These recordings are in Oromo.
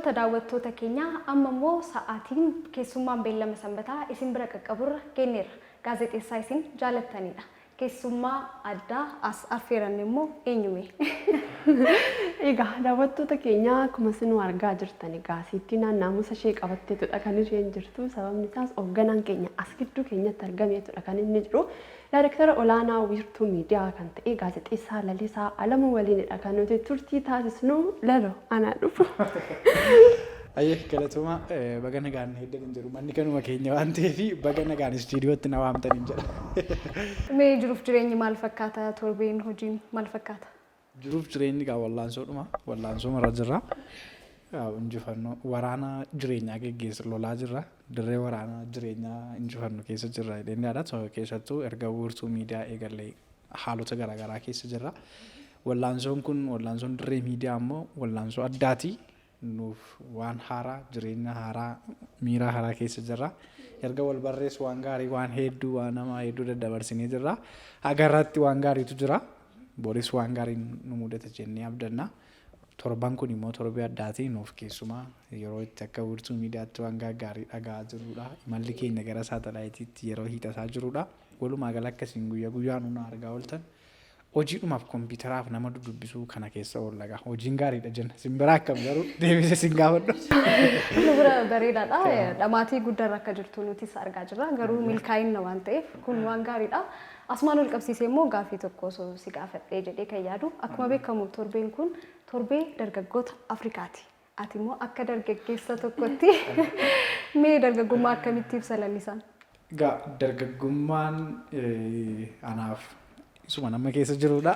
Kabajamtoota daawwattoota keenyaa, amma immoo sa'aatiin keessummaan beellama sanbataa isin bira qaqqaburra geenyeerra. Gaazexeessaa isin jaalattanidha. Keessummaa addaa as affeeranne immoo eenyume? Egaa daawwattoota keenya, akkuma isin argaa jirtan, egaa Siittiinaan naamusa ishee qabatteetudha kan isheen jirtu. Sababni isaas hoogganaan keenya as gidduu keenyatti argameetudha kan inni jiru. Daayirektara olaanaa Wiirtuu Miidiyaa kan ta'e gaazexeessaa Lalisaa Alamuu waliinidha kan nuti turtii taasisnu. Lalo, anaa dhufu. Ayyee, galatooma. Baga nagaan heddan hin jedhu, manni kanuma keenya waan ta'eef baga nagaan istiidiyootti na waamtan hin jedha. Mee jiruuf jireenyi maal fakkaata? Torbeen hojiin maal fakkaata? Jiruuf jireenyi egaa wallaansoodhuma. Wallaansooma irra jirra. Injifannoo waraana jireenyaa geggeessa lolaa jirra. Dirree waraanaa jireenyaa injifannu keessa jirra jedheen yaada. Keessattuu erga Wiirtuu Miidiyaa eegallee haalota garaagaraa keessa jirra. Wallaansoon kun, wallaansoon dirree miidiyaa immoo wallaansoo addaati. Nuuf waan haaraa, jireenya haaraa, miira haaraa keessa jirra. Erga wal barrees waan gaarii, waan hedduu, waan nama hedduu daddabarsinee jirra. Haga irratti waan gaariitu jira. Boris waan gaariin nu mudata jennee abdanna. Torban kun immoo torbee addaati nuuf, keessumaa yeroo itti akka Wiirtuu Miidiyaatti waan gaggaarii dhaga'aa jirrudha. Imalli keenya gara saatalaayitiitti yeroo hiixataa jirudha. Walumaa gala akkasiin guyyaa guyyaa nu argaa ooltan. Hojiidhumaaf kompiitaraaf nama dudubbisuu kana keessa oolla egaa. Hojiin gaariidha jenna. Isin biraa akkam garuu? Deebisee isin gaafadhu. Nu bira bareedaadha. Dhamaatii guddaarra akka jirtu nutis argaa jirra. Garuu milkaa'inna waan ta'eef kun waan gaariidha. Asumaan ol qabsiisee immoo gaafii tokko osoo si gaafadhee jedhee kan yaadu, akkuma beekamu torbeen kun torbee dargaggoota Afrikaati. Ati immoo akka dargaggeessa tokkotti mee dargaggummaa akkamitti ibsa Lalisaan? Egaa dargaggummaan anaaf isuma nama keessa jirudha.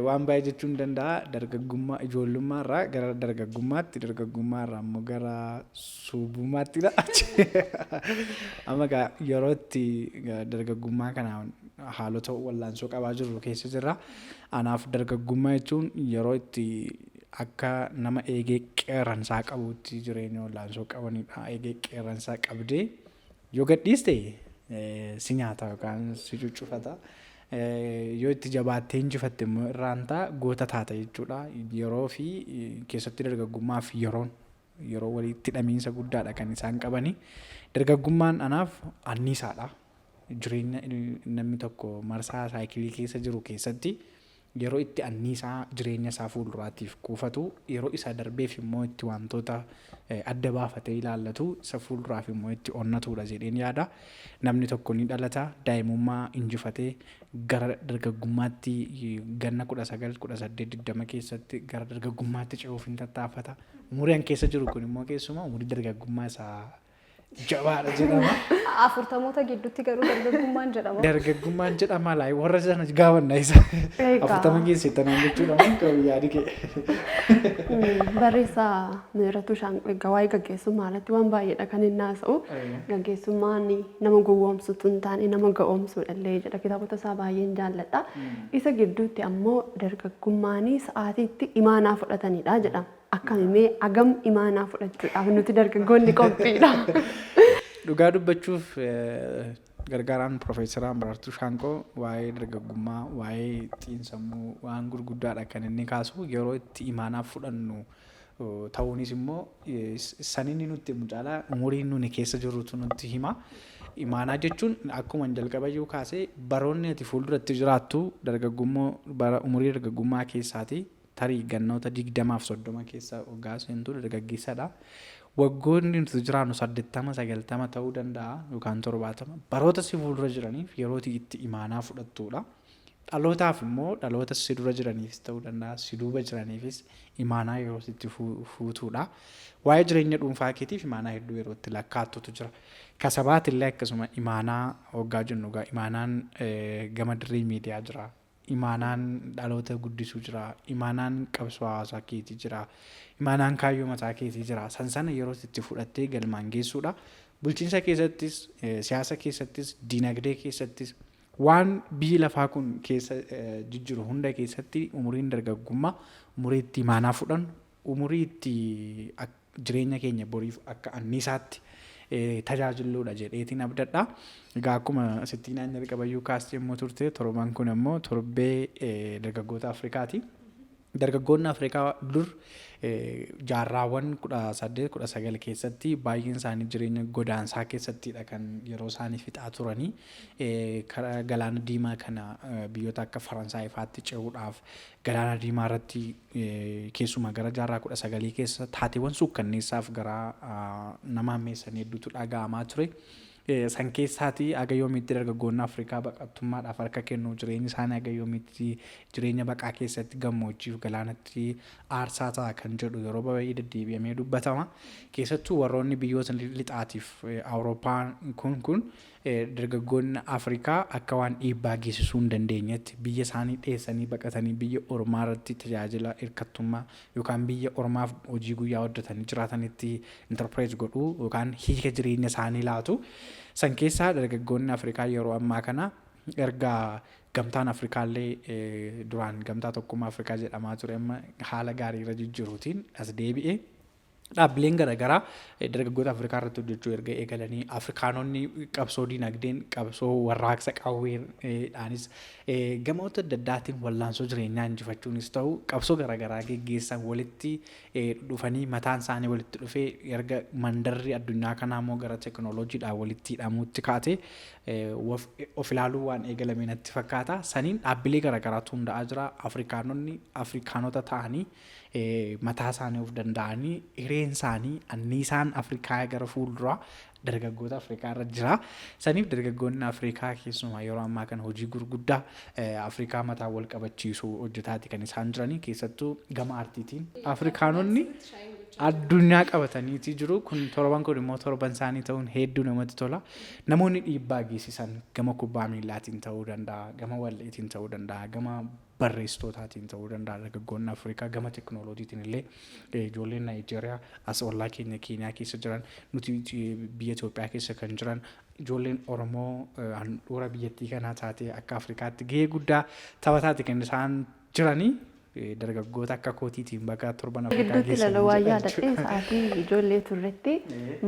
Waan baay'ee jechuun ni danda'a. Dargaggummaa ijoollummaa irraa gara dargaggummaatti, dargaggummaa irraa immoo gara suubummaatti dha. Amma egaa yeroo itti dargaggummaa kanaan haalota wallaansoo qabaa jirru keessa jirra. Anaaf dargaggummaa jechuun yeroo itti akka nama eegee qeerransaa qabuutti jireenya wallaansoo qabanidha. Eegee qeerransaa qabdee yoo gadhiiste si nyaata yookaan si cuccufata. Yoo itti jabaattee injifatte immoo irraan ta'a, goota taata jechuudha. Yeroo fi keessatti dargaggummaa fi yeroon yeroo walitti hidhamiinsa guddaadha kan isaan qabani. Dargaggummaan anaaf anniisaadha. Jireenya namni tokko marsaa saayikilii keessa jiru keessatti yeroo itti anniisaa jireenya isaa fuulduraatiif kuufatu, yeroo isa darbeef immoo itti wantoota adda baafatee ilaallatu, isa fuulduraaf immoo itti onnatudha jedheen yaada. Namni tokko ni dhalata, daa'imummaa injifatee gara dargaggummaatti ganna 19, 18, 20 keessatti gara dargaggummaatti ce'uuf hin tattaafata. Umurii an keessa jiru kun immoo keessumaa umurii dargaggummaa isaa jabaadha jedhama. Afurtamoota gidduutti garuu dargaggummaan jedhama. Dargaggummaan jedhama laa, warra sana gaafanna isa. Egaa. 40 keessa tanaan jechuudha moo qabu yaadi kee? Barreessaa Mihiratuu Shaanqoo egaa waa'ee gaggeessummaa irratti waan baay'eedha kan inni haasa'u. Gaggeessummaan nama gowwoomsutu hin taane nama ga'oomsuudha illee jedha. Kitaabota isaa baay'een jaalladha. Isa gidduutti ammoo dargaggummaan sa'aatiitti imaanaa fudhatanidha jedha. Akkamimee agam imaanaa fudhachuudhaaf nuti dargaggoonni qophiidha? Dhugaa dubbachuuf, gargaaraan Piroofeesara Maraartuu Shaanqoo waa'ee dargaggummaa, waa'ee xiinsammuu waan gurguddaadha kan inni kaasu. Yeroo itti imaanaa fudhannu ta'uunis immoo san inni nutti himu caalaa umuriin nuni keessa jirrutu nutti hima. Imaanaa jechuun akkuma jalqabayyuu kaasee baroonni ati fuulduratti jiraattu dargaggummaa bara umurii dargaggummaa keessaati, tarii gannoota 20f 30 keessa waggaa seentu dargaggeessadha. Waggoonni nuti jiraannu 80, 90 ta'uu danda'a yookaan 70, baroota si fuuldura jiraniif yeroo itti imaanaa fudhattudha. Dhalootaaf immoo, dhaloota si dura jiraniifis ta'uu danda'a, si duuba jiraniifis imaanaa yeroo itti fuutuudha. Waa'ee jireenya dhuunfaa keetiif imaanaa hedduu yeroo itti lakkaa'attutu jira. Kasabaatillee akkasuma, imaanaa waggaa jennu egaa imaanaan gama dirree miidiyaa jira. Imaanaan dhaloota guddisuu jira. Imaanaan qabsoo hawaasaa keetii jira. Imaanaan kaayyoo mataa keetii jira. San sana yeroo itti fudhattee galmaan geessuudha. Bulchiinsa keessattis, siyaasa keessattis, dinagdee keessattis, waan biyyi lafaa kun keessa jijjiru hunda keessatti umuriin dargaggummaa umurii itti imaanaa fudhannu, umurii itti jireenya keenya boriif akka anniisaatti tajaajilluudha jedheetiin abdadha. Egaa akkuma sittiinaan jalqabayyuu kaastee immoo turte, torban kun immoo torbee dargaggoota Afrikaati. Dargaggoonni Afrikaa dur Jaarraawwan 18, 19 keessatti baay'een isaanii jireenya godaansaa keessattidha kan yeroo isaanii fixaa turanii. Karaa Galaana Diimaa kana biyyoota akka Faransaay fa'aatti ce'uudhaaf Galaana Diimaa irratti, keessumaa gara jaarraa 19 keessa, taateewwan suukkanneessaaf gara nama hammeessan hedduutu dhaga'amaa ture. San keessaatii haga yoomiitti dargaggoonni Afrikaa baqattummaadhaaf harka kennu, jireenyi isaanii haga yoomiitti jireenya baqaa keessatti gammoojjiif galaanatti aarsaa ta'a kan jedhu yeroo baay'ee deddeebi'amee dubbatama. Keessattuu warroonni biyyoota lixaatiif Awurooppaan kun dargaggoonni Afrikaa akka waan dhiibbaa geessisuu hin dandeenyetti biyya isaanii dheessanii baqatanii biyya ormaa irratti tajaajila hirkattummaa yookaan biyya ormaaf hojii guyyaa hojjetanii jiraatanitti interpret godhuu yookaan hiika jireenya isaanii laatu. San keessaa dargaggoonni Afrikaa yeroo ammaa kana erga Gamtaan Afrikaallee, duraan Gamtaa Tokkummaa Afrikaa jedhamaa ture, amma haala gaarii irra jijjiiruutiin as deebi'e. Dhaabbileen garaagaraa dargaggoota Afrikaa irratti hojjechuu erga eegalanii, Afrikaanonni qabsoo dinagdeen, qabsoo warraaqsa qawweedhaanis, gamoota adda addaatiin wallaansoo jireenyaa injifachuunis ta'u qabsoo garaagaraa geggeessan walitti dhufanii, mataan isaanii walitti dhufee, erga mandarri addunyaa kanaa immoo gara teekinooloojiidhaan walitti hidhamuutti kaate of ilaaluu waan eegalame natti fakkaata. Saniin dhaabbilee garaagaraatu hundaa'aa jira. Afrikaanonni Afrikaanota ta'anii mataa isaanii of danda'anii, hireen isaanii, anniisaan Afrikaa gara fuulduraa dargaggoota Afrikaa irra jira. Saniif dargaggoonni Afrikaa keessumaa yeroo ammaa kana hojii gurguddaa Afrikaa mataa wal qabachiisu hojjetaati kan isaan jiranii, keessattuu gama aartiitiin. Afrikaanonni addunyaa qabataniiti jiru. Kun torban kun immoo torban isaanii ta'uun hedduu namatti tola. Namoonni dhiibbaa geessisan gama kubbaa miillaatiin ta'uu danda'a, gama walleetiin ta'uu danda'a, gama barreessitootaatiin ta'uu danda'a, dargaggoonni Afrikaa gama teekinooloojiitiin illee, ijoolleen Naayijeeriyaa, as ollaa keenya Keeniyaa keessa jiran, nuti biyya Itoophiyaa keessa kan jiran, ijoolleen Oromoo handhuura biyyattii kanaa taatee akka Afrikaatti gahee guddaa taphataati kan isaan jiranii. Dargaggoota akka kootiitiin baga Torban Afrikaa Gidduutti geessanii laloo waan jedha yaadadhe, jechuudha. Sa'aatii ijoollee turretti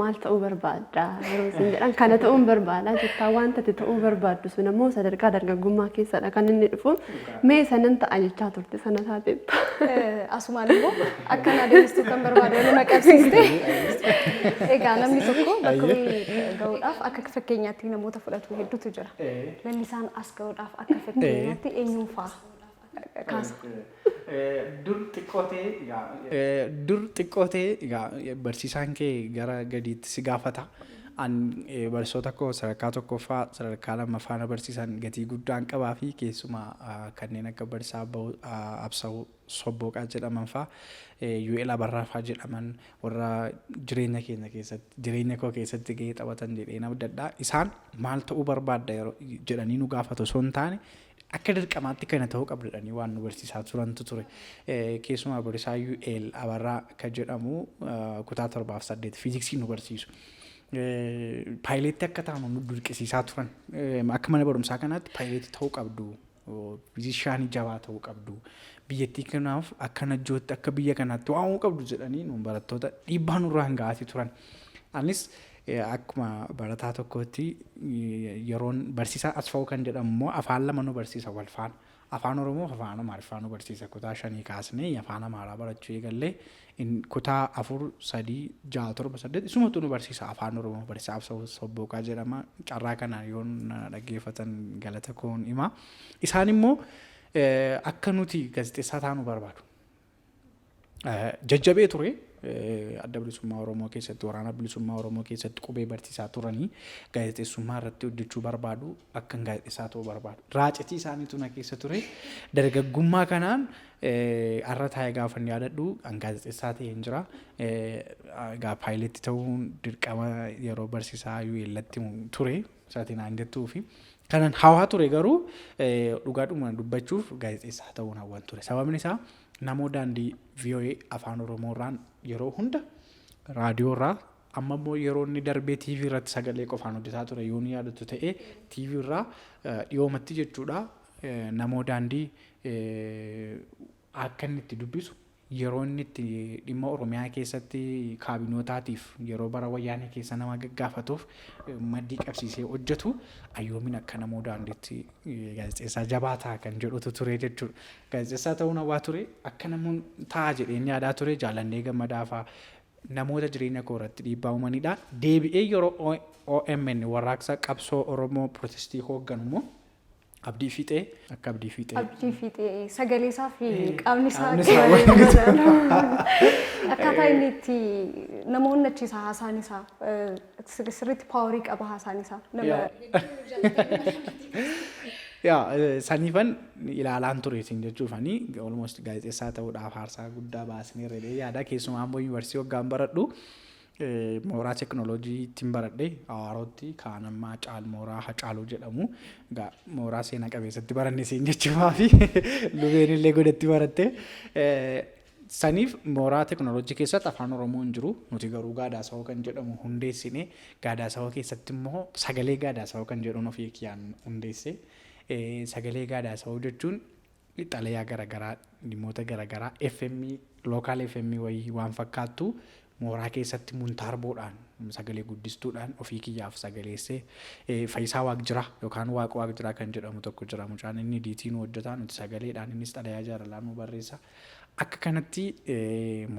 maal ta'uu barbaadda yeroo isin jedhan, kana ta'uun barbaada jettaa. Wanta ati ta'uu barbaaddu sun ammoo sadarkaa dargaggummaa keessadha kan inni dhufu. Mee sanan ta'a jechaa turte, sana taateetta. Asumaan immoo akka na deebistuu kan barbaadu nama qabsiiste. Egaa namni tokko bakka wayii gahuudhaaf akka fakkeenyaatti namoota fudhatu hedduutu jira. Lalisaan as gahuudhaaf akka fakkeenyaatti eenyuun fa'a kaasa? Dur xiqqoo ta'e egaa barsiisaan kee gara gadiitti si gaafata. An barsiisota koo sadarkaa tokkoffaa, sadarkaa lammaffaa na barsiisan gatii guddaan qabaa fi keessumaa kanneen akka barsiisaa Absa'uu Sobbooqaa jedhaman fa'aa, UL Abarraa fa'aa jedhaman, warra jireenya keenya keessatti, jireenya koo keessatti gahee taphatan jedheen abdadha. Isaan maal ta'uu barbaadda yeroo jedhanii nu gaafatu osoo hin taane, akka dirqamaatti kana ta'uu qabdu jedhanii waan nu barsiisaa turantu ture. Keessumaa barsiisaa UL Abarraa kan jedhamu kutaa torbaaf saddeet fiiziksii nu barsiisu. Paayileetti akka taanu nu dirqisiisaa turan. Akka mana barumsaa kanaatti paayileetii ta'uu qabdu. Fiizishaanii jabaa ta'uu qabdu. Biyyattii kanaaf akka najjootti, akka biyya kanaatti waamuu qabdu jedhanii nu barattoota dhiibbaa nurraan ga'aatii turan. Anis akkuma barataa tokkootti yeroon barsiisaa Asfaa'uu kan jedhamu immoo afaan lama nu barsiisa wal faana. Afaan Oromoo fi Afaan Amaariffaa nu barsiisa. Kutaa shanii kaasnee Afaan Amaaraa barachuu eegallee, kutaa afur, sadii, ja'a, torba, saddeet isumatu nu barsiisa Afaan Oromoo. Barsiisaa Absa'uu Sobbooqaa jedhama. Carraa kanaan yoo na dhaggeeffatan galata koon hima. Isaan immoo akka nuti gaazexeessaa taanu barbaadu. Jajjabee ture. Adda Bilisummaa Oromoo keessatti, Waraana Bilisummaa Oromoo keessatti qubee barsiisaa turanii gaazexeessummaa irratti hojjechuu barbaadu, akkan gaazexeessaa ta'uu barbaadu. Raacitii isaaniitu na keessa ture. Dargaggummaa kanaan har'a taa'ee gaafa hin yaadadhu, an gaazexeessaa ta'een jira. Egaa paayileetti ta'uun dirqama yeroo barsiisaa UL'tti ture isaatiin naan jettuu fi kanan hawaa ture, garuu dhugaadhuma dubbachuuf gaazexeessaa ta'uun hawwan ture. Sababni isaa Namoo Daandii VOA Afaan Oromoo irraan yeroo hunda raadiyoo irraa, amma immoo yeroo inni darbee TV irratti sagalee qofaan hojjetaa ture, yoo ni yaadattu ta'e, TV irraa dhiyoomatti jechuudha, Namoo Daandii akka inni itti dubbisu Yeroo inni itti dhimma Oromiyaa keessatti kaabinootaatiif yeroo bara Wayyaanee keessa nama gaggaafatuuf maddii qabsiisee hojjetu, ayyoomiin akka namoo daandiitti gaazexeessaa jabaa ta'a kan jedhutu ture jechuudha. Gaazexeessaa ta'uun hawwaa ture, akka namoon ta'a jedheen yaadaa ture. Jaalannee Gammadaa fa'aa namoota jireenya koo irratti dhiibbaa uumanidha. Deebi'ee yeroo OMN warraaqsa qabsoo Oromoo protestii hoogganu immoo Abdii Fiixee, akka Abdii Fiixee. Abdii Fiixee sagalee isaa fi qaamni isaa Qaamni isaa wal gitu. Akkaataa inni itti nama onnachiisa, haasaan isaa sirriitti powerii qaba haasaan isaa. Nama Yaa, saniifan ilaalaan ture isin jechuufani almost gaazexeessaa ta'uudhaaf aarsaa guddaa baasnee redhee yaada. Keessumaa immoo yuunivarsiitii waggaan baradhu mooraa teekinooloojii ittiin baradhe Awaarootti, kaan ammaa caal mooraa Hacaaluu jedhamu. Egaa mooraa seenaa qabeessatti baranne siin jechuufaa fi lubeen illee godhatti baratte. Saniif mooraa teekinooloojii keessatti afaan Oromoo hin jiru. Nuti garuu Gaadaa Sawoo kan jedhamu hundeessine. Gaadaa Sawoo keessatti immoo sagalee Gaadaa Sawoo kan jedhuun ofii kiyyaan hundeesse. Sagalee Gaadaa Sawoo jechuun xalayaa garaagaraa, dhimmoota garaagaraa, FM, local FM wayii waan fakkaattu mooraa keessatti muntaarboodhaan, sagalee guddistuudhaan ofii kiyyaaf sagaleessee, Fayisaa Waaqjiraa yookaan Waaqa Waaqjiraa kan jedhamu tokko jira, mucaan inni diitii nu hojjetaa, nuti sagaleedhaan, innis xalayaa jaalalaa nu barreessa. Akka kanatti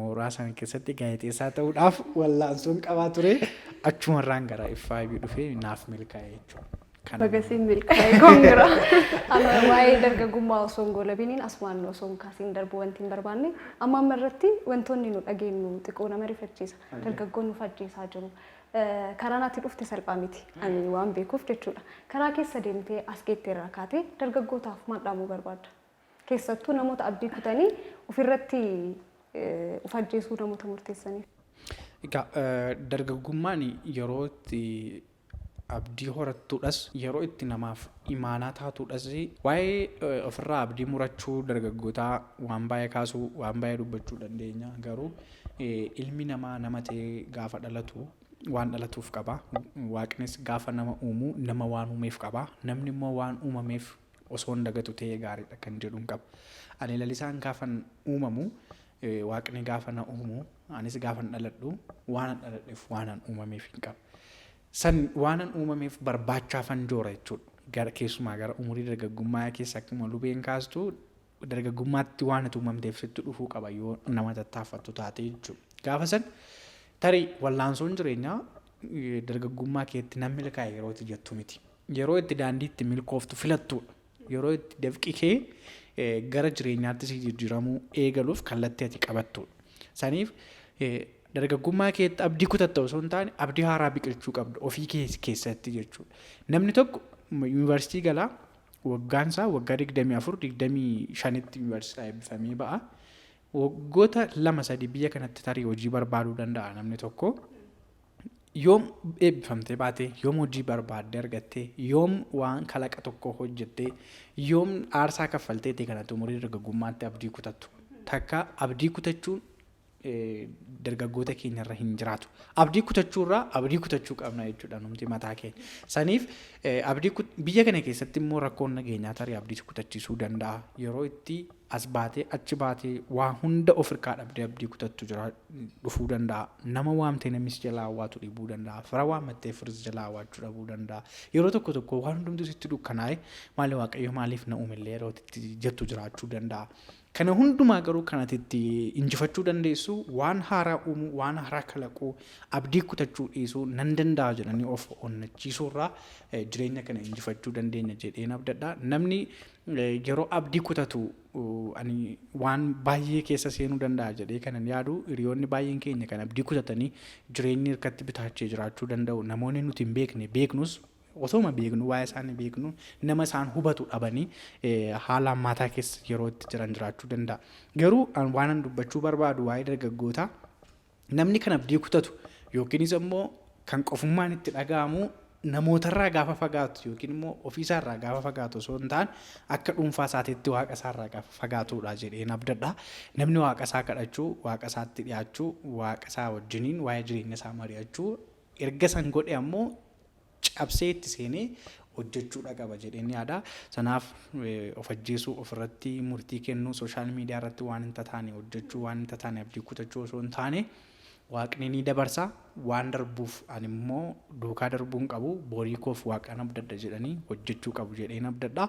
mooraa sana keessatti gaazexeessaa ta'uudhaaf wallaansoon qabaa ture. Achumarraan gara FIB dhufee naaf milkaa'e jechuudha. Kana. Baga siin milkaa'e, congra. Amma waa'ee dargaggummaa osoo hin goolabiniin, asumaan osoo hin kaasiin darbu wanti hin barbaanne, amma amma irratti wantoonni nu dhageenyu xiqqoo nama rifachiisa. Dargaggoonni of ajjeesaa jiru. Karaan ati dhufte salphaa miti. Ani waan beekuuf jechuudha. Karaa keessa deemtee as geettee irraa kaatee dargaggootaaf maal dhaamuu barbaadda? Keessattuu namoota abdii kutanii ofirratti of ajjeesuu namoota murteessaniif. Egaa, dargaggummaan yeroo itti abdii horattuudhas, yeroo itti namaaf imaanaa taatuudhas. Waa'ee ofirraa abdii murachuu dargaggootaa waan baay'ee kaasuu, waan baay'ee dubbachuu dandeenya. Garuu ilmi namaa nama ta'ee gaafa dhalatu waan dhalatuuf qaba. Waaqnis gaafa nama uumu nama waan uumeef qaba. Namni immoo waan uumameef osoo hin dagatu ta'ee gaariidha kan jedhuun qaba. Ani Lalisaan gaafan uumamu, waaqni gaafa na uumu, anis gaafan dhaladhu waanan dhaladheef, waanan uumameef hin qaba. San waanan uumameef barbaachaafan joora jechuudha. Gara keessumaa gara umurii dargaggummaa keessa, akkuma lubeen kaastu, dargaggummaatti waan ati uumamteef sitti dhufuu qaba yoo nama tattaaffattu taate jechuudha. Gaafa san tarii wallaansoon jireenyaa dargaggummaa keetti nan milkaa'e yeroo itti jettu miti. Yeroo itti daandii itti milkooftu filattuudha. Yeroo itti dafqi kee gara jireenyaatti si jijjiiramuu eegaluuf kallattii ati qabattuudha. Saniif dargaggummaa keetti abdii kutatta osoo hin taane, abdii haaraa biqilchuu qabda ofii kee keessatti jechuudha. Namni tokko yuunivarsiitii galaa, waggaan isaa waggaa 24, 25tti yuunivarsiitii eebbifamee ba'a. Waggoota 2, 3 biyya kanatti tarii hojii barbaaduu danda'a namni tokko. Yoom eebbifamtee baate, yoom hojii barbaaddee argattee, yoom waan kalaqa tokko hojjettee, yoom aarsaa kaffalteeti kanatti umurii dargaggummaatti abdii kutattu? Takka abdii kutachuun dargaggoota keenyarra hin jiraatu. Abdii kutachuurraa abdii kutachuu qabna jechuudha numti mataa keenya. Saniif abdii biyya kana keessatti immoo rakkoon nageenyaa tarii abdii kutachiisuu danda'a. Yeroo itti as baatee achi baatee waa hunda of hirkaa dhabdee abdii kutattu jira dhufuu danda'a. Nama waamtee namni si jalaa awwaatu dhibuu danda'a. Fira waammattee firis jalaa awwaachuu dhabuu danda'a. Yeroo tokko tokko waan hundumtuu sitti dukkanaa'e, maali Waaqayyo maaliif na uumellee yeroo itti jettu jiraachuu danda'a. Kana hundumaa garuu kan ati itti injifachuu dandeessu waan haaraa uumuu, waan haaraa kalaquu, abdii kutachuu dhiisuu, nan danda'a jedhanii of onnachiisuurraa jireenya kana injifachuu dandeenya jedheen abdadha. Namni yeroo abdii kutatu ani waan baay'ee keessa seenuu danda'a jedhee kanan yaadu, hiriyoonni baay'een keenya kan abdii kutatanii jireenyi hirkatti bitaachee jiraachuu danda'u. Namoonni nuti hin beekne, beeknus, osooma beeknu, waa'ee isaanii beeknu, nama isaan hubatu dhabanii haala hammaataa keessa yeroo itti jiran jiraachuu danda'a. Garuu waan an dubbachuu barbaadu waa'ee dargaggootaa, namni kan abdii kutatu yookiinis immoo kan qofummaan itti dhaga'amu namootarraa gaafa fagaatu yookiin immoo ofiisaarraa gaafa fagaatu osoo hin taane, akka dhuunfaa isaatiitti waaqa isaarraa gaafa fagaatudha jedheen abdadha. Namni waaqa isaa kadhachuu, waaqa isaatti dhiyaachuu, waaqa isaa wajjiniin waa'ee jireenya isaa mari'achuu erga san godhe ammoo cabsee itti seenee hojjechuudha qaba jedheen yaada. Sanaaf of ajjeesuu, ofirratti murtii kennuu, social media irratti waan hin tataane hojjechuu, waan hin tataane abdii kutachuu osoo hin taane, Waaqni ni dabarsa, waan darbuuf ani immoo duukaa darbuu hin qabu, borii koof Waaqan abdadha jedhanii hojjechuu qabu jedheen abdadha.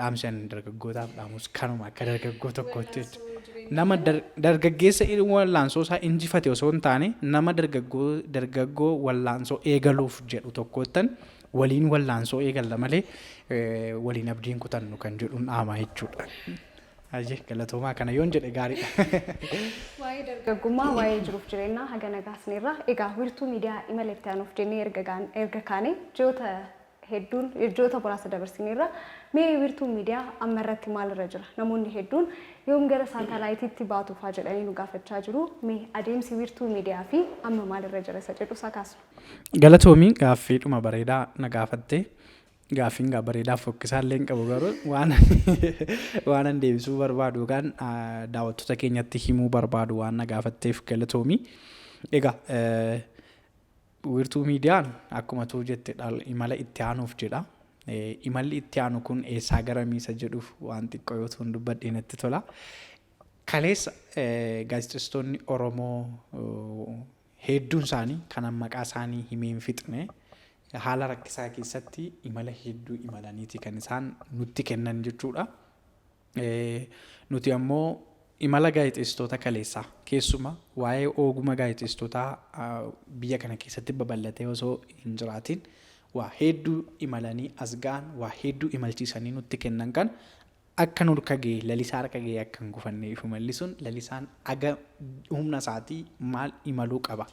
Dhaamsi ani dargaggootaaf dhaamus kanuma akka dargaggoo tokkootti jechuudha. Nama dargaggeessa wallaansoo isaa injifate osoo hin taane, nama dargaggoo wallaansoo eegaluuf jedhu tokkoottan waliin wallaansoo eegalla malee waliin abdiin kutannu kan jedhuun dhaama jechuudha. Hayyee, galatoomaa, kana yoon jedhe gaariidha. Waa'ee dargaggummaa, waa'ee jiruuf jireenyaa haga nagaasneerra. Egaa Wiirtuu Miidiyaa imala itti aanuuf jennee erga kaanee ji'oota hedduun, ji'oota muraasa dabarsineerra. Mee Wiirtuun Miidiyaa amma irratti maalirra jira? Namoonni hedduun yoom gara saatalaayitiitti baatu faa jedhanii nu gaafachaa jiru. Mee adeemsi Wiirtuu Miidiyaa fi amma maalirra jira isa jedhu isaa kaasnu. Galatoomii, gaaffiidhuma bareedaa na gaafatte. Gaaffiin gaa bareedaaf fokkisaa illee hin qabu, garuu waan an deebisuu barbaadu yookaan daawwattoota keenyatti himuu barbaadu waan na gaafatteef galatoomi. Egaa Wiirtuu Miidiyaan akkuma tuu jette imala itti aanuuf jedha. Imalli itti aanu kun eessaa gara miisa jedhuuf waan xiqqoo yoo tuun dubbadhee natti tola. Kaleessa gaazexeessitoonni Oromoo hedduun isaanii kanan maqaa isaanii himee hin fixne haala rakkisaa keessatti imala hedduu imalaniiti kan isaan nutti kennan jechuudha. Nuti ammoo imala gaazexeessitoota kaleessaa, keessuma waa'ee ogummaa gaazexeessitootaa biyya kana keessatti babal'atee osoo hin jiraatin waa hedduu imalanii as ga'an, waa hedduu imalchiisanii nutti kennan, kan akka nu harka ga'e, Lalisaa harka ga'e akka hin gufanne imalli sun, Lalisaan haga humna isaatii maal imaluu qaba?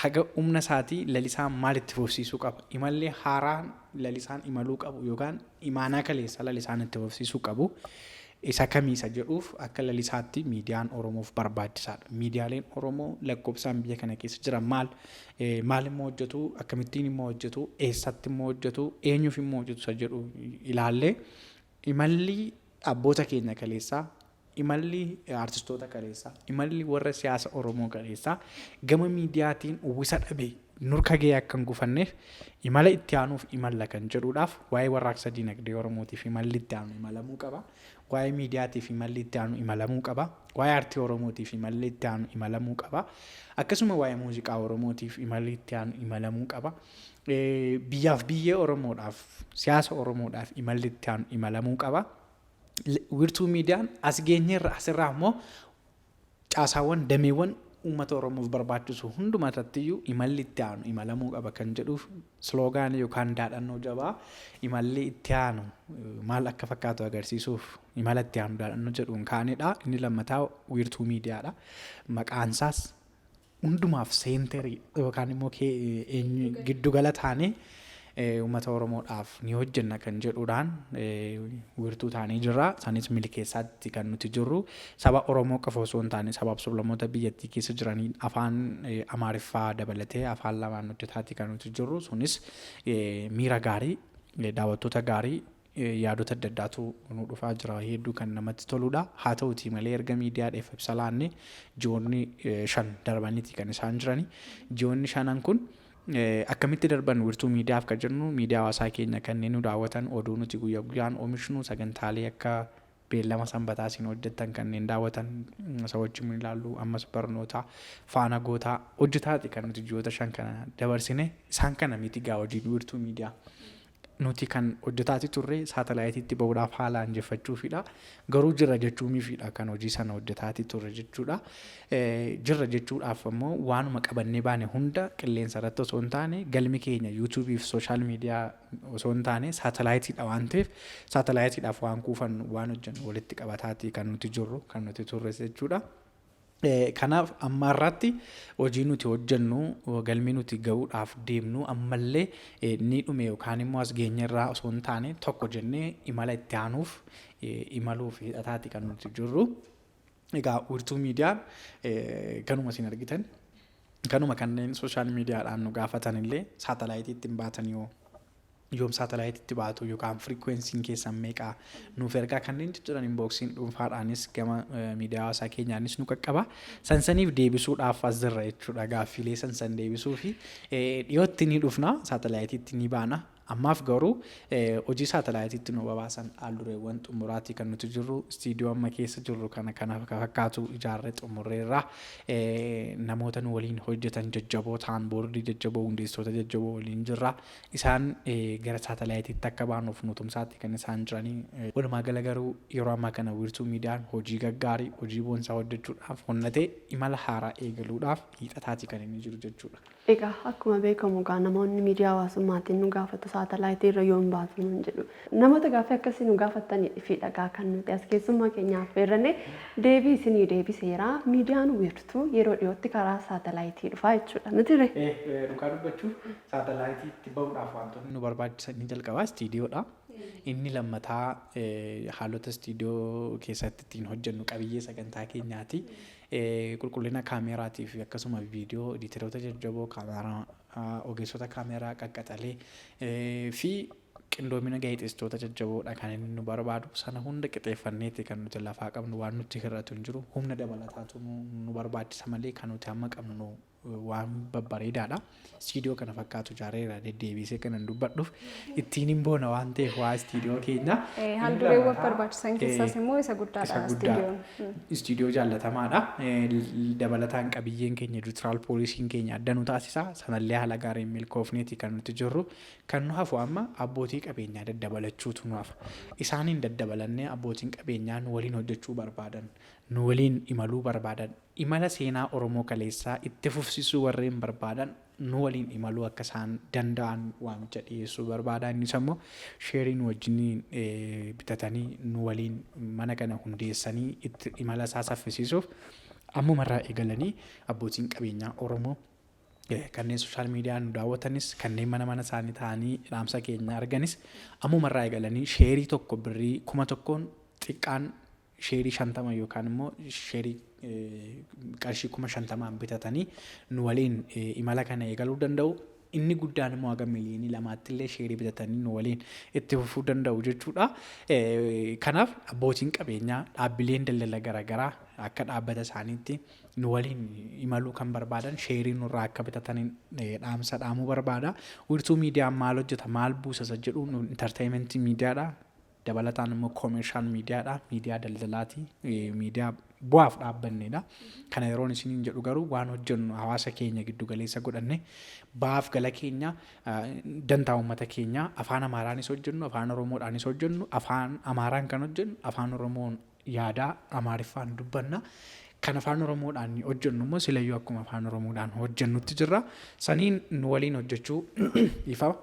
Haga humna isaatii Lalisaan maal itti fufsiisuu qaba? Imalli haaraan Lalisaan imaluu qabu yookaan imaanaa kaleessa Lalisaan itti fufsiisuu qabu isa kamii isa jedhuuf, akka Lalisaatti miidiyaan Oromoof barbaachisaadha. Miidiyaaleen Oromoo lakkoofsaan biyya kana keessa jiran maal? Maal immoo hojjetu? Akkamittiin immoo hojjetu? Eessatti immoo hojjetu? Eenyuuf immoo hojjetu isa jedhu ilaallee, imalli abboota keenya kaleessaa, imalli artistoota kaleessaa, imalli warra siyaasa Oromoo kaleessaa gama miidiyaatiin uwwisa dhabe nurka ga'ee akka hin gufanneef imala itti aanuuf imalla kan jedhuudhaaf, waa'ee warraaqsa dinagdee Oromootiif imalli itti aanu imalamuu qaba. Waa'ee miidiyaatiif imalli itti aanu imalamuu qaba. Waa'ee aartii Oromootiif imalli itti aanu imalamuu qaba. Akkasuma waa'ee muuziqaa Oromootiif imalli itti aanu imalamuu qaba. Biyyaaf, biyyee Oromoodhaaf, siyaasa Oromoodhaaf imalli itti aanu imalamuu qaba. Wiirtuu Miidiyaan as geenyeerra, asirraa immoo caasaawwan, dameewwan uummata Oromoof barbaachisu hunduma irrattiyyuu imalli itti aanu imalamuu qaba kan jedhuuf, slogan yookaan daadhannoo jabaa imalli itti aanu maal akka fakkaatu agarsiisuuf imala itti aanu daadhannoo jedhuun kaanedha. Inni lammataa Wiirtuu Miidiyaadha. Maqaan isaas hundumaaf center yookaan immoo giddugala taanee uummata Oromoodhaaf ni hojjenna kan jedhuudhaan wiirtuu taanee jirra. Isaanis milkeessaatti kan nuti jirru saba Oromoo qofa osoo hin taane sabaaf sablammoota biyyattii keessa jiraniin afaan Amaariffaa dabalatee afaan lamaan hojjetaati kan nuti jirru. Sunis miira gaarii, daawwattoota gaarii, yaadota adda addaatu nu dhufaa jira, hedduu kan namatti toludha. Haa ta'utii malee erga miidiyaadhaaf ibsa laanne ji'oonni 5 darbaniiti kan isaan jirani. Ji'oonni shanan kun akkamitti darban? Wiirtuu Miidiyaaf kan jennu, miidiyaa hawaasaa keenya kanneen nu daawwatan, oduu nuti guyyaa guyyaan oomishnu, sagantaalee akka beellama sanbataa isin hojjettan kanneen daawwatan, isa wajjin ilaallu, ammas barnoota faana gootaa hojjetaati kan nuti ji'oota 5 kana dabarsine. Isaan kana miti gaa hojiin Wiirtuu Miidiyaa. Nuti kan hojjetaati turre saatalaayitiitti bahuudhaaf haala anjeffachuufidha. Garuu jirra jechuumiifidha kan hojii sana hojjetaati turre jechuudha. Jirra jechuudhaaf ammoo waanuma qabannee baane hunda qilleensa irratti osoo hin taane, galmi keenya yuutuubii fi social media osoo hin taane saatalaayitiidha waan ta'eef, saatalaayitiidhaaf waan kuufannu, waan hojjennu walitti qabataati kan nuti jirru, kan nuti turres jechuudha. Kanaaf amma irratti hojii nuti hojjennu, galmi nuti ga'uudhaaf deemnu ammallee ni dhume yookaan immoo as geenyerraa osoo hin taane, tokko jennee imala itti aanuuf imaluuf hidhataati kan nuti jirru. Egaa Wiirtuu Miidiyaan kanuma isin argitan, kanuma kanneen social miidiyaadhaan nu gaafatan illee saatalaayitiitti hin baatan yoo, yoom saatalaayitiitti baatu yookaan frequencyn keessan meeqaa nuuf ergaa kanneen jijjiiran inboxiin dhuunfaadhaanis gama miidiyaa hawaasaa keenyaanis nu qaqqaba. Sansaniif deebisuudhaaf as jirra jechuudha, gaaffiilee sansan deebisuu fi dhiyootti ni dhufna, saatalaayitiitti ni baana. Ammaaf garuu hojii saatalaayitiitti nu babaasan haaldureewwan xumuraatii kan nuti jirru. Istiidiyoo amma keessa jirru kana fakkaatu ijaarree xumurreerra. Namoota nu waliin hojjetan jajjaboo ta'an, boordii jajjaboo, hundeessitoota jajjaboo waliin jirra. Isaan gara saatalaayitiitti akka baanuuf nu tumsaatti kan isaan jiranii. Walumaa gala garuu yeroo ammaa kana Wiirtuu Miidiyaan hojii gaggaarii, hojii boonsaa hojjechuudhaaf honnatee imala haaraa eegaluudhaaf hiixataatii kan inni jiru jechuudha. Egaa akkuma beekamu egaa namoonni miidiyaa hawaasummaatiin nu gaafatu, saatalaayitii irra yoom baatu nuun jedhu. Namoota gaaffii akkasii nu gaafattaniifidha egaa kan nuti as keessummaa keenya affeerranne deebii isinii deebiseera. Miidiyaan Wiirtuu yeroo dhiyootti karaa saatalaayitii dhufa jechuudha mitiree? Dhugaa dubbachuuf, saatalaayitiitti bahuudhaaf wantoonni nu barbaachisan inni jalqabaa istiidiyoodha. Inni lammataa haalota istiidiyoo keessatti ittiin hojjennu, qabiyyee sagantaa keenyaati. Qulqullina kaameraatii fi akkasuma viidiyoo editeroota jajjaboo, kaameraa, ogeessota kaameraa qaqqaxalee fi qindoomina gaazexeessitoota jajjaboodha kan inni nu barbaadu. Sana hunda qixeeffanneeti kan nuti lafaa qabnu. Waan nutti hir'atu hin jiru. Humna dabalataatu nu barbaachisa malee kan nuti amma qabnu waan babbareedaadha. Istiidiyoo kana fakkaatu ijaareera. Deddeebisee kanan dubbadhuuf ittiin hin boona waan ta'eef waa istiidiyoo keenya. Haaldureewwan barbaachisan keessaas immoo isa guddaadha istiidiyoon. Istiidiyoo jaallatamaadha. Dabalataan qabiyyeen keenya, editorial policyn keenya adda nu taasisa. Sanallee haala gaariin milkoofneeti kan nuti jirru. Kan nu hafu amma abbootii qabeenyaa daddabalachuutu nu hafa. Isaaniin daddabalannee abbootiin qabeenyaa nu waliin hojjechuu barbaadan, nu waliin imaluu barbaadan, imala seenaa Oromoo kaleessaa itti fufsiisuu warreen barbaadan nu waliin imaluu akka isaan danda'an waamicha dhiyeessuu barbaada. Innis ammoo sheerii nu wajjin bitatanii nu waliin mana kana hundeessanii itti imala isaa saffisiisuuf ammumarraa eegalanii abbootiin qabeenyaa Oromoo kanneen social media nu daawwatanis, kanneen mana mana isaanii ta'anii dhaamsa keenya arganis, ammumarraa eegalanii sheerii tokko birrii 1000n, xiqqaan sheerii 50 yookaan immoo sheerii qarshii 50,000n bitatanii nu waliin imala kana eegaluu danda'u. Inni guddaan immoo haga miliyoonii 2tti illee sheerii bitatanii nu waliin itti fufuu danda'u jechuudha. Kanaaf abbootiin qabeenyaa, dhaabbileen daldala garaagaraa akka dhaabbata isaaniitti nu waliin imaluu kan barbaadan sheerii nurraa akka bitataniin dhaamsa dhaamuu barbaada. Wiirtuu Miidiyaan maal hojjeta, maal buusa isa jedhu, entertainmentii miidiyaadha. Dabalataan immoo commercial miidiyaadha. Miidiyaa daldalaati. Miidiyaa bu'aaf dhaabbannedha. Kana yeroon isiniin jedhu garuu waan hojjennu hawaasa keenya giddu galeessa godhanne, ba'aaf gala keenya, dantaa uummata keenyaa, afaan Amaaraanis hojjennu, afaan Oromoodhaanis hojjennu. Afaan Amaaraan kan hojjennu, afaan Oromoon yaadaa, Amaariffaan dubbanna. Kan afaan Oromoodhaan hojjennu immoo silayyuu akkuma afaan Oromoodhaan hojjennutti jirra. Saniin nu waliin hojjechuu ifa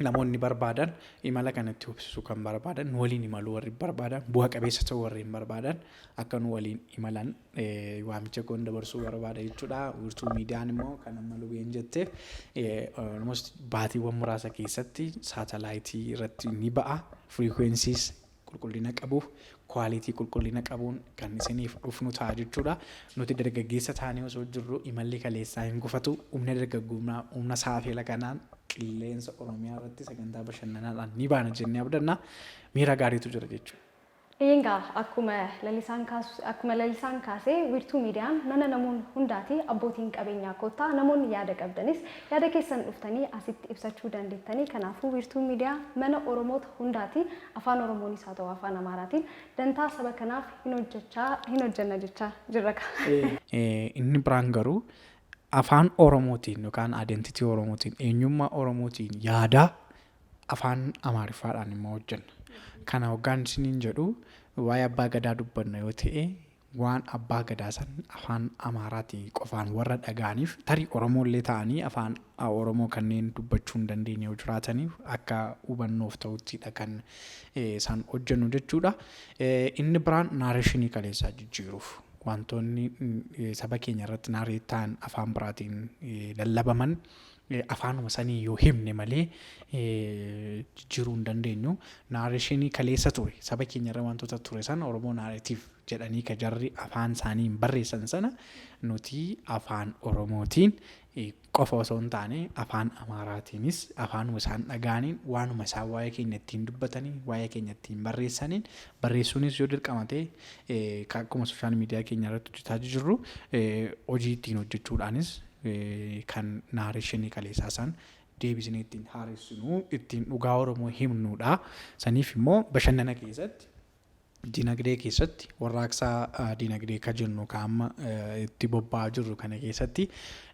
namoonni barbaadan, imala kanatti hubsisuu kan barbaadan, nu waliin imaluu warri barbaadan, bu'a qabeessa ta'uu warreen barbaadan akka nu waliin imalan waamicha koon dabarsuu barbaada jechuudha. Wiirtuu Miidiyaan immoo kan amma lubeen jetteef almost baatiiwwan muraasa keessatti saatalaayitii irratti ni ba'a. Frequencies qulqullina qabuuf, quality qulqullina qabuun kan isiniif dhufnu ta'a jechuudha. Nuti dargaggeessa taanee osoo jirru imalli kaleessaa hin gufatu. Humna dargaggummaa, humna saafela kanaan qilleensa Oromiyaa irratti sagantaa bashannanaadhaan ni baana jennee abdanna. Miira gaariitu jira jechuudha. Egaa akkuma Lalisaan kaasee, Wiirtuu Miidiyaan mana namoonni hundaati. Abbootiin qabeenyaa kottaa, namoonni yaada qabdanis yaada keessan dhuftanii asitti ibsachuu dandeettanii. Kanaafuu Wiirtuu Miidiyaa mana Oromoota hundaati. Afaan Oromoonis haa ta'u afaan Amaaraatiin dantaa saba kanaaf hin hojjechaa, hin hojjenna jechaa jirra. Inni biraan garuu afaan Oromootiin yookaan identity Oromootiin, eenyummaa Oromootiin yaadaa, afaan Amaariffaadhaan immoo hojjenna. Kana hoggaan isiniin jedhu, waa'ee abbaa gadaa dubbanna yoo ta'e, waan abbaa gadaa san afaan Amaaraatiin qofaan warra dhaga'aniif, tarii Oromoollee ta'anii afaan Oromoo kanneen dubbachuu hin dandeenye yoo jiraataniif, akka hubannoof ta'uttidha kan isaan hojjennu jechuudha. Inni biraan narrationii kaleessaa jijjiiruuf wantoonni saba keenya irratti narrate ta'an, afaan biraatiin lallabaman, afaanuma sanii yoo himne malee jijjiiruu hin dandeenyu. Narrationii kaleessa ture, saba keenya irra wantoota ture sana, Oromoo narrative jedhanii ka jarri afaan isaaniin barreessan sana, nuti afaan Oromootiin qofa osoo hin taane afaan Amaaraatiinis, afaanuma isaan dhaga'aniin, waanuma isaan waa'ee keenya ittiin dubbatanii, waa'ee keenya ittiin barreessaniin barreessuunis yoo dirqama ta'e, akkuma social media keenya irratti hojjetaa jirru hojii ittiin hojjechuudhaanis kan narrationii kaleessaa san Deebisnee ittiin haaressinu, ittiin dhugaa Oromoo himnudha. Saniif immoo bashannana keessatti, dinagdee keessatti, warraaqsa dinagdee ka jennu ka amma itti bobba'aa jirru kana keessatti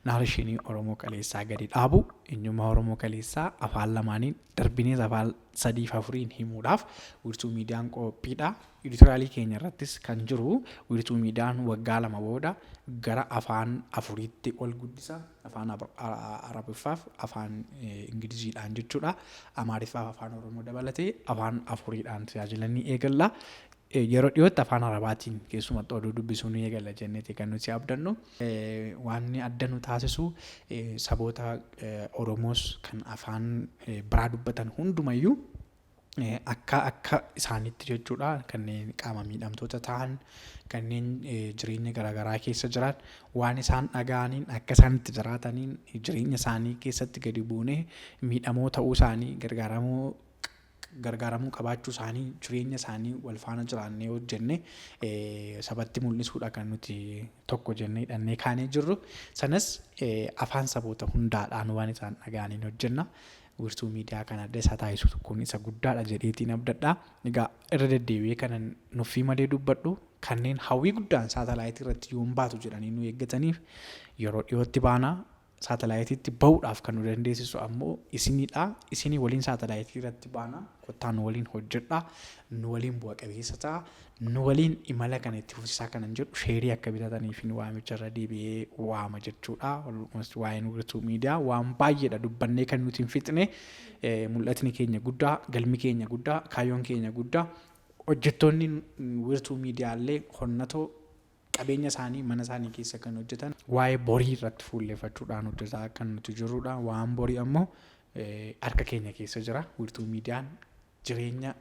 narration Oromoo kaleessaa gadi dhaabu, eenyummaa Oromoo kaleessaa afaan lamaaniin darbinees afaan sadiif afuriin himuudhaaf Wiirtuu Miidiyaan qophiidha. Editorial keenya irrattis kan jiru, Wiirtuu Miidiyaan waggaa 2 booda gara afaan afuriitti ol guddisa. Afaan Arabiffaaf afaan Ingiliziidhaan jechuudha. Amaariffaaf afaan Oromoo dabalatee afaan afuriidhaan tajaajila ni eegalla. Yeroo dhiyootti afaan Arabaatiin keessumatti oduu dubbisuu ni eegalla jenneeti kan nuti abdannu. Waan adda nu taasisu saboota Oromoos kan afaan biraa dubbatan hundumayyuu akka isaanitti jechuudha, kanneen qaama miidhamtoota ta'an, kanneen jireenya garaagaraa keessa jiran, waan isaan dhaga'aniin akka isaan itti jiraataniin jireenya isaanii keessatti gadi buunee miidhamoo ta'uu isaanii, gargaaramuu qabaachuu isaanii, jireenya isaanii wal faana jiraannee hojjenne sabatti mul'isuudha kan nuti tokko jennee hidhannee kaanee jirru. Sanas afaan saboota hundaadhaan waan isaan dhaga'aniin hojjenna. Wiirtuu Miidiyaa kan adda isa taasisu kun isa guddaadha jedheetiin abdadha. Egaa irra deddeebi'ee kanan nuffii malee dubbadhu, kanneen hawwii guddaan saatalaayitii irratti yoom baatu jedhanii nu eeggataniif, yeroo dhiyootti baana. Saatalaayitiitti bahuudhaaf kan nu dandeessisu ammoo isinidha. Isinii waliin saatalaayitii irratti baana. Kottaa nu waliin hojjedhaa. Nu waliin bu'a qabeessa ta'a. Nu waliin imala kana itti fufsiisaa kanan jedhu, sheerii akka bitataniif waamicha irra deebi'ee waama jechuudha. Waa'een Wiirtuu Miidiyaa waan baay'eedha dubbannee kan nuti hin fixne. Mul'atni keenya guddaa, galmi keenya guddaa, kaayyoon keenya guddaa. Hojjettoonni Wiirtuu Miidiyaallee honnatoo, qabeenya isaanii mana isaanii keessa kan hojjetan, waa'ee borii irratti fuulleeffachuudhaan hojjetaa kan nuti jirrudha. Waan borii ammoo harka keenya keessa jira. Wiirtuu Miidiyaan jireenya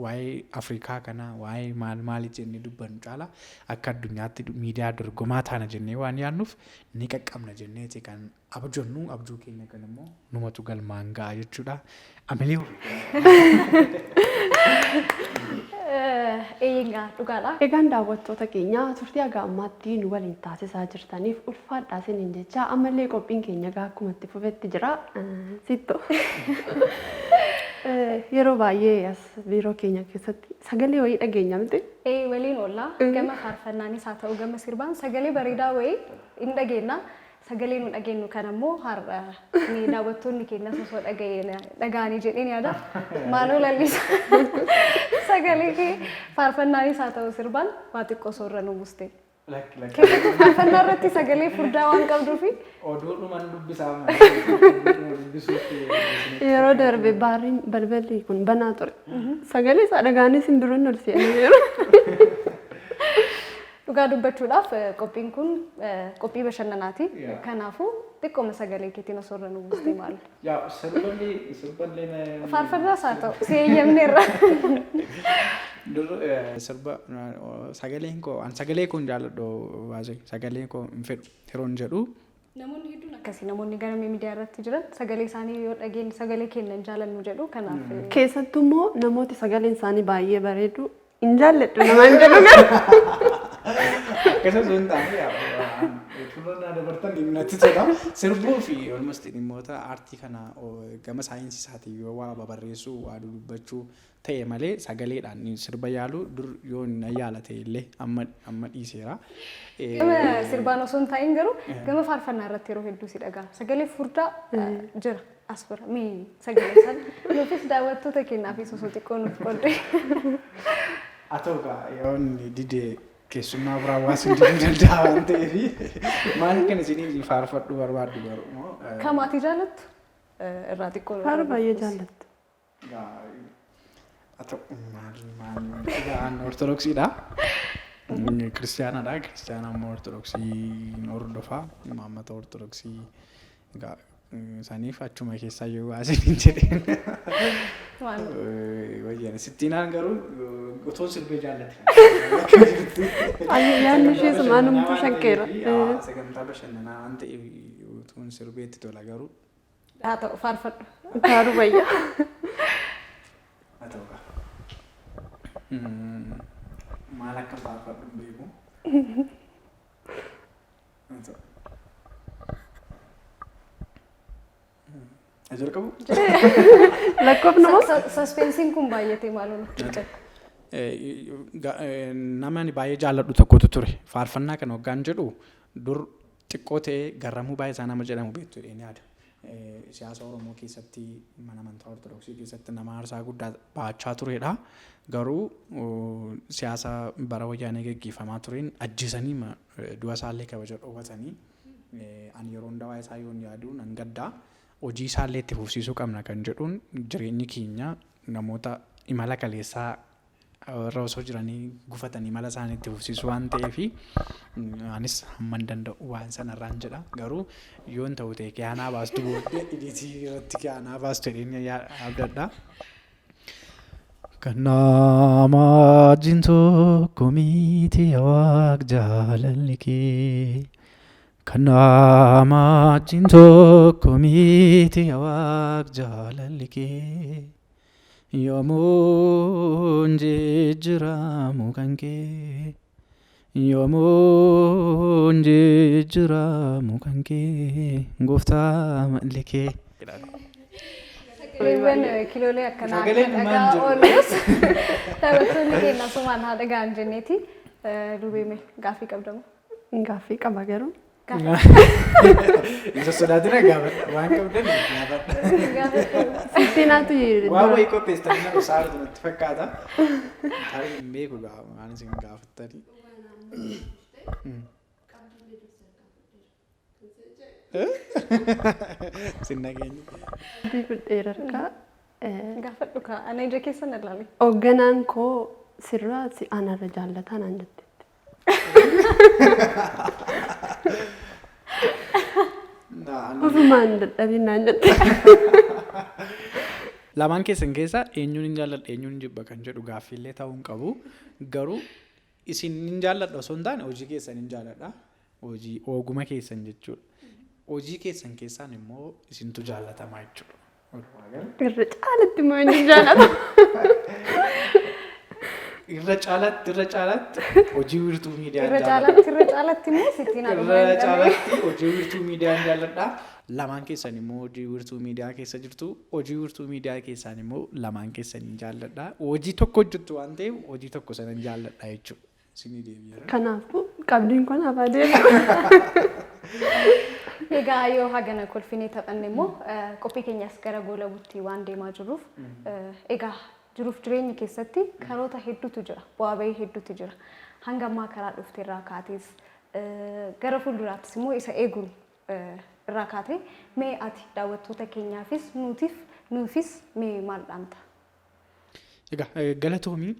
waa'ee Afrikaa kanaa, waa'ee maal maali jennee dubbannu caala akka addunyaatti miidiyaa dorgomaa taana jennee waan yaadnuuf, ni qaqqabna jenneeti kan abjonnu. Abjuu keenya kan immoo numatu galmaan ga'a jechuudha. Amilee. Eeyyee, dhugaadha. Egaan daawwattoota keenya, turtii haga ammaatti nu waliin taasisaa jirtaniif ulfaadhaa isiniin jecha, ammallee qophiin keenya egaa akkuma itti fufetti jira. Sitto. Yeroo baay'ee as biiroo keenya keessatti sagalee wayii dhageenya miti? Ee, waliin oollaa gama faarfannaanis haa ta'u gama sirbaan sagalee bareedaa wayii hin dhageenya. Sagalee nu dhageenyu kana immoo har'a ni daawwattoonni keenyas osoo dhaga'anii jedheen yaada. Maaloo lallisa. Sagalee kee faarfannaanis haa ta'u sirbaan waa xiqqoo osoo irra nu buuste. Keessattuu faarfannaa irratti sagalee furdaa waan qabduufi. Oduudhuman dubbisaa malee dubbisuuf. Yeroo darbe baarriin balballi kun banaa ture. Sagalee isaa dhaga'anii simbirroonni ol seenaniiru. Dhugaa dubbachuudhaaf qophiin kun qophii bashannanaati. Kanaafuu xiqqooma sagalee keetiin osoo irra nu buustee maal? Yaa, sirballee Faarfannaas haa ta'u si eeyyamneerra. Dur sirba sagaleen koo, an sagalee koo hin jaalladhu, baasee sagalee koo hin fedhu yeroon jedhu. Namoonni hedduun akkasii, namoonni gara miidiyaa irratti jiran sagalee isaanii yoo dhageenye sagalee keenya hin jaalannu jedhu, kanaaf. Keessattuu immoo namooti sagaleen isaanii baay'ee bareedu hin jaalladhu namaan jedhu garuu. Akkasumas hin taane fuula naa dabartan natti tola. Sirbuu fi almost dhimmoota aartii kana gama saayinsii isaatiin yoo waa babarreessuu, waa dudubbachuu ta'e malee sagaleedhaan sirba yaalu dur yoo na yaala ta'e illee amma dhiiseera. Gama sirbaan osoo hin ta'in garuu gama faarfannaa irratti yeroo hedduu si dhaga'a. Sagalee furdaa jira as bira. Mee sagalee sana nuufis daawwattoota keenyaafis osoo xiqqoo nuuf qoodde. Haa ta'u egaa, yoo inni dide keessummaa biraa waa sin diduu danda'a waan ta'eef, maal kan isinii faarfadhu barbaaddu garuu moo? Kam ati jaalattu irraa xiqqoo. Faaruu baay'ee jaallattu. Haa ta'u, maal maal, egaa an Ortodoksiidha. Kiristaanadha. Kiristaana immoo Ortodoksii hordofaa. Imaammata Ortodoksii egaa saniif achuma keessaa yoo baaseen jedheen. Maal? Wayyan sittiinaan garuu otoo sirbee jaallate. Yaadni ishee sumaanumtuu shakkeera. Sagantaa bashannanaa waan ta'eef utuun sirbeetti tola garuu. Haa ta'u, faarfadhu. Faaruu wayya. Haa ta'u gaa. Maal akka faarfadhu hin beeku. Haa ta'u. Jalqabu? Lakkoofnu moo? Suspensiin kun baay'atee maaloo nutti jedha. Nama ani baay'ee jaalladhu tokkotu ture. Faarfannaa kana hoggaan jedhu dur xiqqoo ta'ee Garramuu Baay'isaa nama jedhamu beektu jedheen yaada. Siyaasa Oromoo keessatti, mana amantaa Ortodoksii keessatti nama aarsaa guddaa baachaa turedha. Garuu siyaasa bara Wayyaanee gaggeeffamaa tureen ajjeesanii du'a isaallee kabaja dhoowwatanii, ani yeroo hundaa waa'ee isaa yoon yaadu nan gaddaa. Hojii isaallee itti fufsiisuu qabna kan jedhuun, jireenyi keenya namoota imala kaleessaa irra osoo jiranii gufatanii imala isaanii itti fufsiisuu waan ta'eef, anis hamman danda'u waan sanarraan jedha. Garuu yoon ta'u ta'e kiyaanaa baastu, booddee editii irratti kiyaanaa baastu jedheen abdadha. Kan nama wajjin tokko miti, Waaq, jaalalli kee. Kan nama wajjin tokko miti, Waaq, jaalalli kee. Yoomuu jijjiiramu kan kee. Yoomuu jijjiiramu kan kee, gooftaa malli kee. Sagaleewwan kiloolee akkanaa akka Sagaleen himaan dhagaa jiru. Oolus taphattoonni keenya asumaan haa dhaga'an jenneeti. Dubeeme, gaaffii qabdamu? Gaaffii qaba garuu. Hin sossodaatina, gaafadha. Waan qabdan gaafadha. Sittinaatu Waan wayii qopheessitanii nama saartu natti fakkaata. Tarii hin beeku gaa waan isin gaafattanii. Sin nageenye. Fudheera harkaa. Gaafadhu kaa, ana ija keessa na ilaali. Hoogganaan koo sirraa si anarra jaallataa naan jetteetti. Ofumaan dadhabin naan jette. Lamaan keessan keessaa eenyuun hin jaalladha, eenyuun hin jibba kan jedhu gaaffiillee ta'uu hin qabu. Garuu isin hin jaalladha osoo hin taane, hojii keessan hin jaalladha. Hojii oguma keessan jechuudha. Hojii keessan keessaan immoo isintu jaallatamaa jechuudha. Walumaa gala. Irra caalatti immoo inni jaallata. Irra caalaatti hojii Wiirtuu Miidiyaa Irra jaalladha. caalatti, irra caalatti immoo sittiin Irra caalatti hojii Wiirtuu Miidiyaa jaalladha. Lamaan keessan immoo hojii Wiirtuu Miidiyaa keessa jirtu. Hojii Wiirtuu Miidiyaa keessaan immoo lamaan keessan jaalladha. Hojii tokko hojjettu waan ta'eef, hojii tokko sanan jaalladha jechuudha. Isinii deebi'eera. Kanaafuu qabdiin kun hafaa deemu. Egaa yoo hagana kolfinee taphanne immoo, qophii keenyas gara goolabuutti waan deemaa jirruuf, egaa jiruuf jireenya keessatti karoota hedduutu jira, bu'aa bahii hedduutu jira. Hanga ammaa karaa dhufte irraa kaates, gara fuulduraattis immoo isa eeguun irraa kaatee, mee ati daawwattoota keenyaafis nuutiif nuufis mee maal dhaamta? Egaa galatoomii,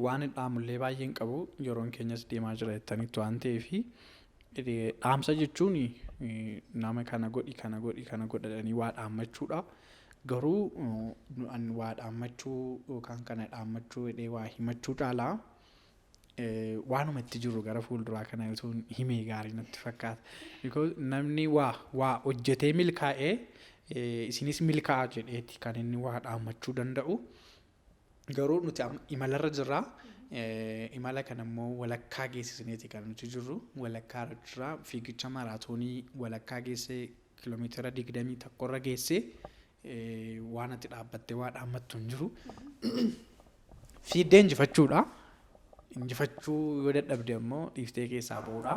waan dhaamullee baay'een qabu, yeroon keenyas deemaa jira jettanitti waan ta'eef, dhaamsa jechuun nama kana godhi, kana godhi, kana godhanii waa dhaammachuudha. Garuu an waa dhaammachuu yookaan kana dhaammachuu jedhee waa himachuu caalaa, waanuma itti jiru gara fuulduraa kana utuu himee gaarii natti fakkaata. Because namni waa hojjetee milkaa'ee isinis milkaa'a jedheeti kan inni waa dhaammachuu danda'u. Garuu nuti amma imalarra jirra. Imala kana immoo walakkaa geessisneeti kan nuti jirru. Walakkaa irra jirra. Fiigicha maraatoonii walakkaa geessee, kiiloomeetira 21 irra geessee, waan ati dhaabbattee waa dhaammattu hin jiru. Fiiddee injifachuudha. Injifachuu yoo dadhabde immoo dhiiftee keessaa ba'uudha.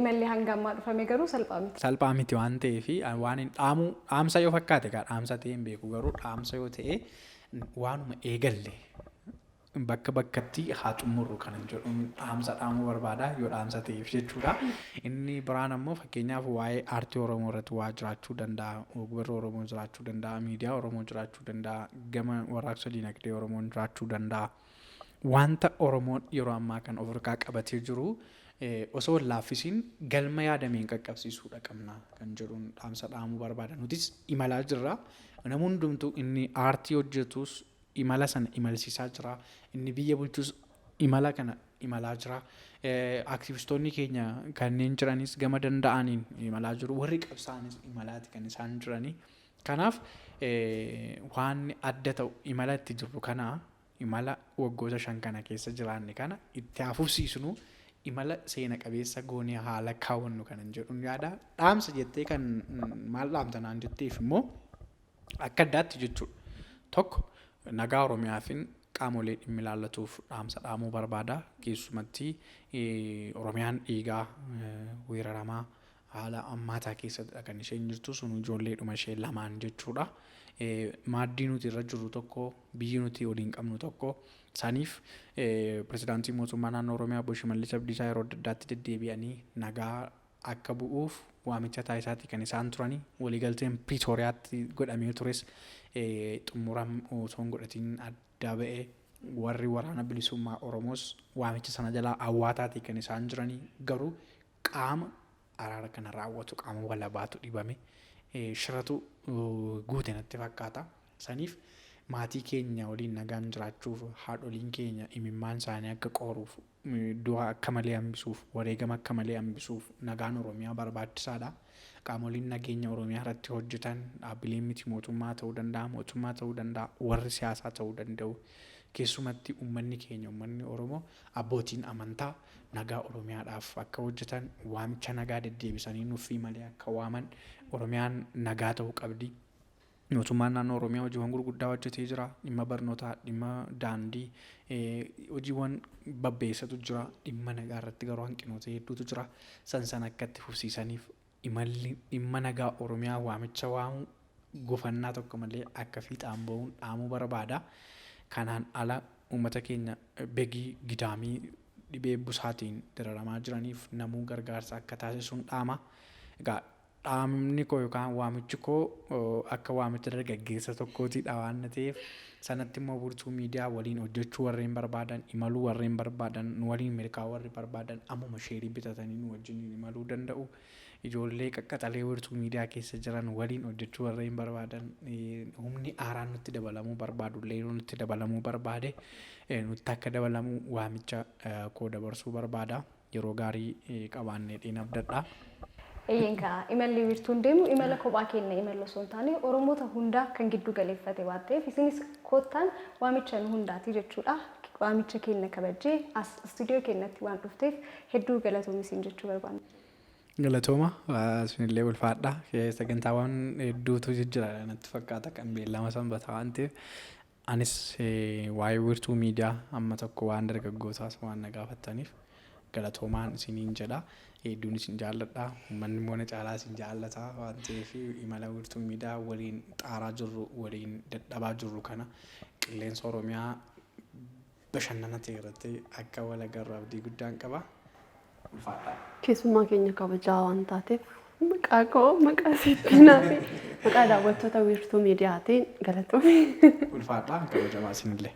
Imalli hanga ammaa dhufame garuu salphaa miti. Salphaa miti waan ta'eef, waan hin dhaamu, dhaamsa yoo fakkaate egaa dhaamsa ta'ee hin beeku, garuu dhaamsa yoo ta'e, waanuma eegalle bakka bakkatti haa xumurru kan jedhu dhaamsa dhaamuu barbaada, yoo dhaamsa ta'eef jechuudha. Inni biraan ammoo, fakkeenyaaf, waa'ee aartii Oromoo irratti waa jiraachuu danda'a, ogbarruu Oromoo jiraachuu danda'a, miidiyaa Oromoo jiraachuu danda'a, gama warraaqsa dinagdee Oromoon jiraachuu danda'a. Wanta Oromoon yeroo ammaa kan of harkaa qabatee jiru osoo hin laaffisiin galma yaadameen qaqqabsiisuudha qabna kan jedhuun dhaamsa dhaamuu barbaada. Nutis imalaa jirra. Namni hundumtuu, inni aartii hojjetus imala sana imalsiisaa jira. Inni biyya bulchus imala kana imalaa jira. Aktivistoonni keenya kanneen jiranis gama danda'aniin imalaa jiru. Warri qabsaa'anis imalaati kan isaan jiranii. Kanaaf waan adda ta'u imala itti jirru kana, imala waggoota 5 kana keessa jiraanne kana itti haa fufsiisnu, imala seena qabeessa goonee haala kaawwannu kanan jedhuun yaada. Dhaamsa jettee kan maal dhaamta naan jetteef immoo Akka addaatti jechuudha. Tokko, nagaa Oromiyaafin qaamolee dhimmi ilaallatuuf dhaamsa dhaamuu barbaada. Keessumatti Oromiyaan dhiigaa weeraramaa haala hammaataa keessattidha kan isheen jirtu, sun ijoolleedhuma ishee lamaan jechuudha. Maaddii nuti irra jirru tokko, biyyi nuti waliin qabnu tokko. Saniif pirezidaantii mootummaa naannoo Oromiyaa Obbo Shimallis Abdiisaa yeroo adda addaatti deddeebi'anii nagaa akka bu'uuf waamicha taasisaati kan isaan turanii. Waliigalteen Piriitooriyaatti godhamee tures xumura osoo hin godhatiin adda ba'e. Warri Waraana Bilisummaa Oromoos waamicha sana jalaa awwaataati kan isaan jiranii. Garuu qaama araara kana raawwatu, qaama walabaatu dhibame, shiratu guute natti fakkaata. Saniif maatii keenya waliin nagaan jiraachuuf, haadholiin keenya imimmaan isaanii akka qooruuf, du'a akka malee hambisuuf, wareegama akka malee hambisuuf nagaan Oromiyaa barbaachisaadha. Qaamoliin nageenya Oromiyaa irratti hojjetan dhaabbileen miti mootummaa ta'uu danda'a, mootummaa ta'uu danda'a, warri siyaasaa ta'uu danda'u. Keessumatti uummanni keenya, uummanni Oromoo, abbootiin amantaa nagaa Oromiyaadhaaf akka hojjetan, waamicha nagaa deddeebisanii nuffii malee akka waaman, Oromiyaan nagaa ta'uu qabdi. Mootummaan naannoo Oromiyaa hojiiwwan gurguddaa hojjetee jira. Dhimma barnootaa, dhimma daandii, hojiiwwan babbeessatu jira. Dhimma nagaa irratti garuu hanqinoota hedduutu jira. San sana akka itti fufsiisaniif, imalli dhimma nagaa Oromiyaa waamicha waamu gufannaa tokko malee akka fiixaan ba'uun dhaamuu barbaada. Kanaan ala uummata keenya Begii, Gidaamii dhibee busaatiin dararamaa jiraniif namuu gargaarsa akka taasisuun dhaama. Egaa dhaamni koo yookaan waamichi koo akka waamicha dargaggeessa tokkootiidha waan ta'eef, sanatti immoo Wirtuu Miidiyaa waliin hojjechuu warreen barbaadan, imaluu warreen barbaadan, nu waliin milkaa'uu warri barbaadan ammuma sheerii bitatanii nu wajjin imaluu danda'u. Ijoollee qaqqaxalee Wirtuu Miidiyaa keessa jiran waliin hojjechuu warreen barbaadan, humni haaraan nutti dabalamuu barbaadu illee nutti dabalamuu barbaade nutti akka dabalamu waamicha koo dabarsuu barbaada. Yeroo gaarii qabaannee dhiin abdadha. Eeyyeen kaa, imalli Wiirtuun deemu imala kophaa keenya imallu osoo hin taane Oromoota hundaa kan giddu galeeffate waan ta'eef, isinis koottaan waamicha nu hundaati jechuudha. Waamicha keenya kabajjee as istuudiyoo keenyatti waan dhufteef hedduu galatoomi siin jechuu barbaanna. Galatooma, isinillee ulfaadha. Sagantaawwan hedduutu jira natti fakkaata kan beellama sanbataa waan ta'eef. Anis waa'ee Wiirtuu Miidiyaa amma tokko waan dargaggootaas waan na gaafattaniif galatoomaan isiniin jedha. Hedduun isin jaalladha. Uummanni immoo na caalaa isin jaallata waan ta'eef, imala Wiirtuu Miidiyaa waliin xaaraa jirru, waliin dadhabaa jirru kana qilleensa Oromiyaa bashannana ta'e irratti akka wal agarru abdii guddaan qaba. Ulfaadhaa. Keessummaa keenya kabajaa waan taateef maqaa koo, maqaa Sittinaa fi maqaa daawwattoota Wiirtuu Miidiyaatiin galatoomi. Ulfaadhaa, kabajamaa isinillee.